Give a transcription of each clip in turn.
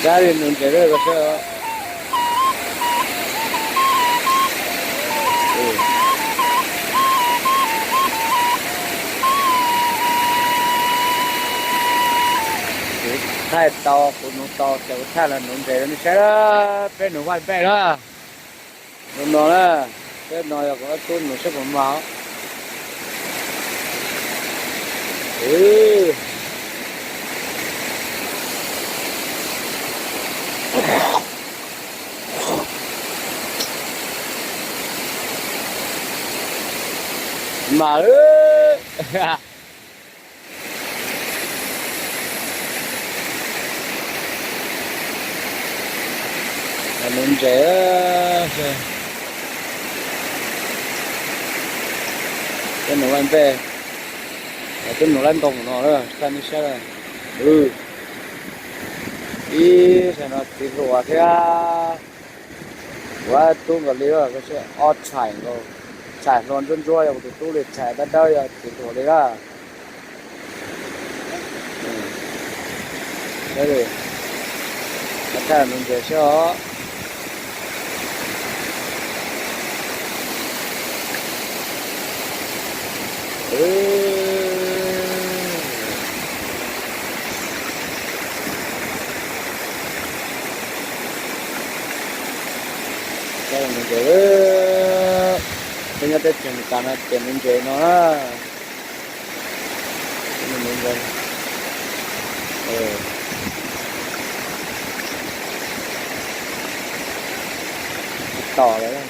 Sab li nuv ntses lawm koj saib. Kuv thaij tau, kuv nuv tau ces kuv thaij los nuv ntses rau nej saib na. Peb nuv vaj npej na. Nuv no na, peb no yog kuv ob tug nuv saib puas mag. Mag lawm. Nuv ntses, peb nuv vaj npej, peb nuv lab ntoo no lawm, thaij nej saib. Ib sab no txiv hluas thiab. Kuv ob tug nkaus li, ob txhais nkaus, txhais hluas ntsuab ntsuab yog kuv tus tub li, txhais dawb dawb yog txiv hluas li na. Thaij nuv ntses saib os. Nuv ntses, peb nyob teb chaws Amelikas no ces nuv ntses no na. Tsis tom lawm.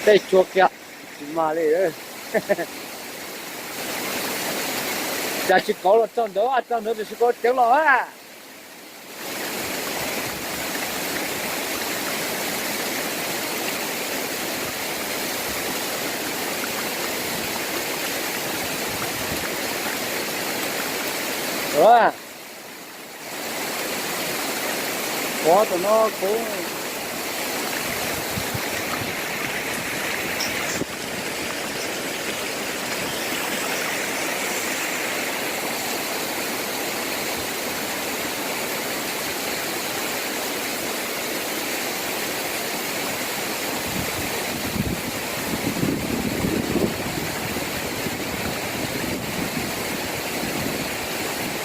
Tej tsua kiag, tsis mag li. Cas tsis kauv los txog ntawd, txog ntawd tsis kauv ceev los a. Ua, pov tom no kuv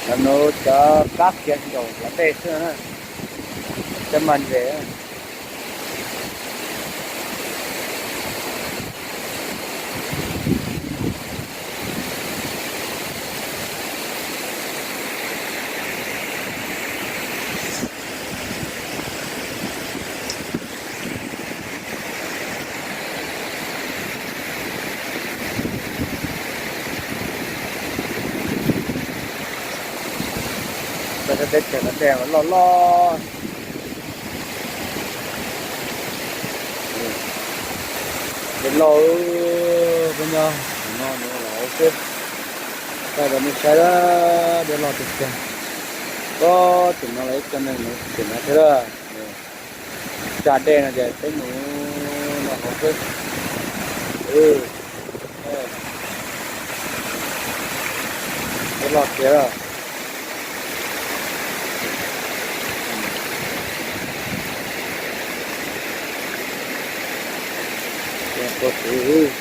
Cov nuv cov kab kiag ncaum nplav dej xwb na, cov mag ntses. Peb teb chaws no dej loj loj. Dej loj, peb nyob no los xwb. Thaij rau nej saib, dej loj tiag tiag. Pob tim no los ib co neeg nuv tim no thiab lawm. Tsa dej no ces peb nuv no hauv xwb. Dej loj tiag. Tua tus,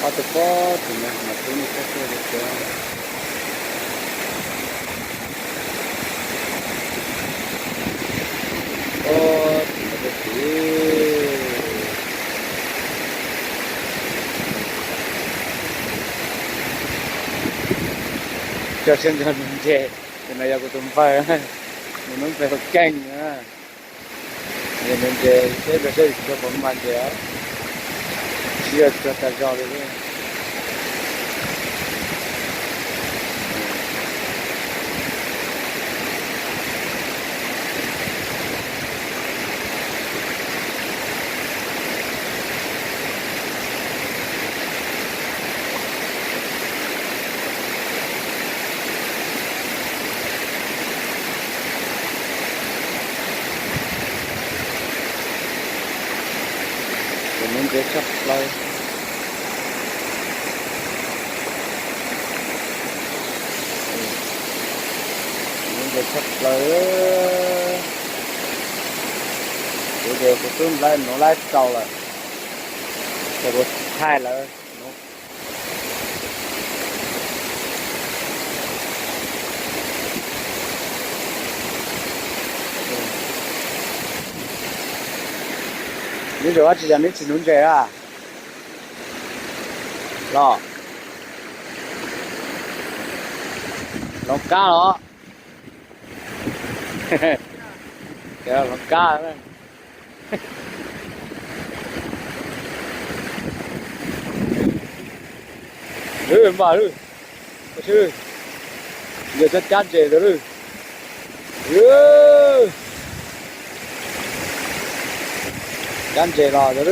ob tug pob tim no mas peb nej saib xwb tiag. Pob tim no tus, coj siab ntso nuv ntses, tus no yog kuv tus npawg, nws nuv npawg keej na. Nuv ntses seb, seb tsuag puas mag ntses, tsis yog tsuag tas zog li. Ntses tshaj plaws. Ntses tshaj plaws. Kuv ces kuv twb laib nuv laib tsaus lawm, ces kuv thaij lawv nuv. Neb zaum dab tsi cas neb tsis nuv ntses a? Los, hloov kab los, hloov kab. Mas, ntses cab cab ntses ntawd. Cab ntses los ntawd.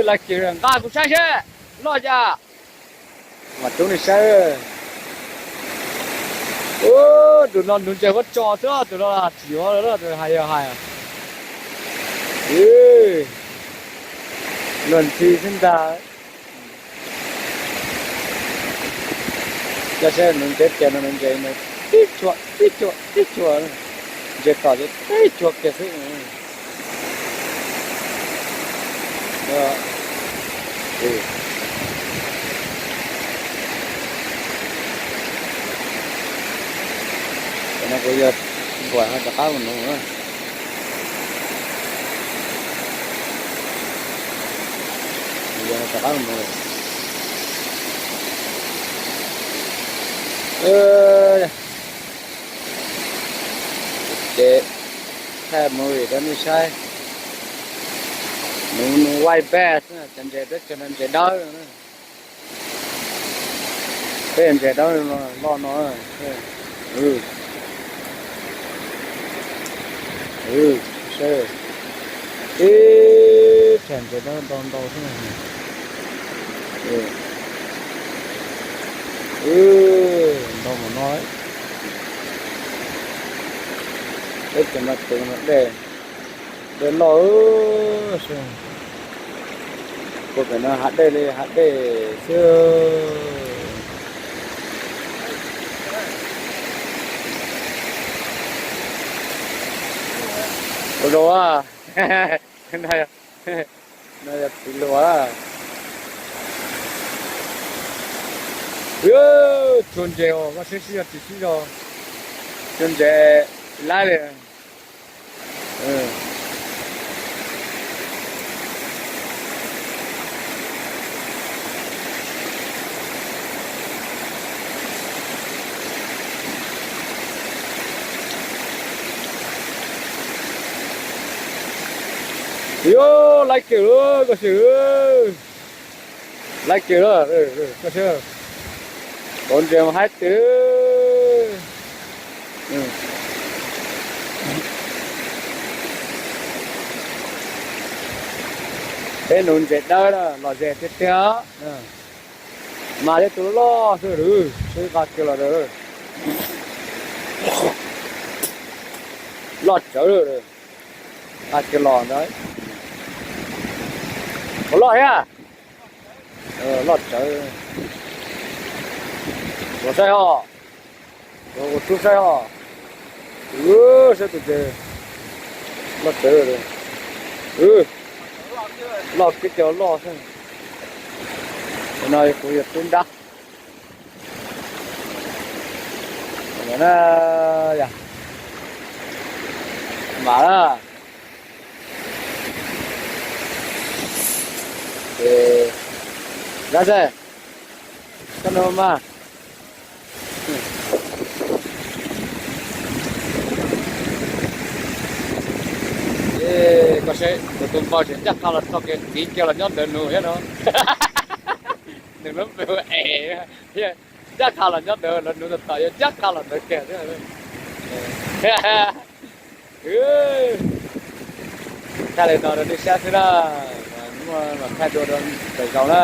Laj kiag nqa kuv saib seb loj cas. Mas rub nej saib. Tus no nuv ntses huab tso xwb, tus no tsis yuav lawm, tus hais yog hais. Luag ntxhi xwb ntag. Coj seb nuv ntses tias no nuv ntses tib cuag tib cuag tib cuag, ntses tom ces tib cuag kiag xwb. Cov no kuv yog npuam ho rov qab mus nuv. Yog rov qab mus nuv. Ces thaij movie rau nej saib. Nuv nuv white bass, cov ntses peb cov ntses dawb. Peb ntses dawb loj no. Ib txhia ntses dawb ntau ntau xwb. Ntau mus no. Peb cov no tus no dej, dej loj. Puag pem no hav dej li hav dej xwb. Ua rau no yog txiv hluas. Tshuav ntses os, koj saib sib zog tsis sib zog. Tshuav ntses laib li. Yog laib kiag lawm koj saib. Laib kiag lawm koj saib. Kauv ntses mas haib tiag. Peb nuv ntses dawb na, lom zem tiag tiag. Mas thiab tus loj xwb, saib nqa kiag los. Loj tsawv, nqa kiag los ntawd. Ua loj thiab. Loj tsawv. Ua saib ho. Ua rub saib ho. Saib tus ntses loj tsawv. Loj kiag cov loj xwb. No kuv yog tub nrab. Yog, mam na. Ces, dab tsi, koj no mas. Koj saib, tus tus npau tseem ncaj qha los txog kev tiv kiag los nyob ntawd nug thiab no. Nws lub npe hu es, ncaj qha los nyob ntawd los nug tom tom, yog ncaj qha los ntawd kiag thiab. Thaij li no rau nej saib xwb na, muaj los thaij dua rau lwm zaus na.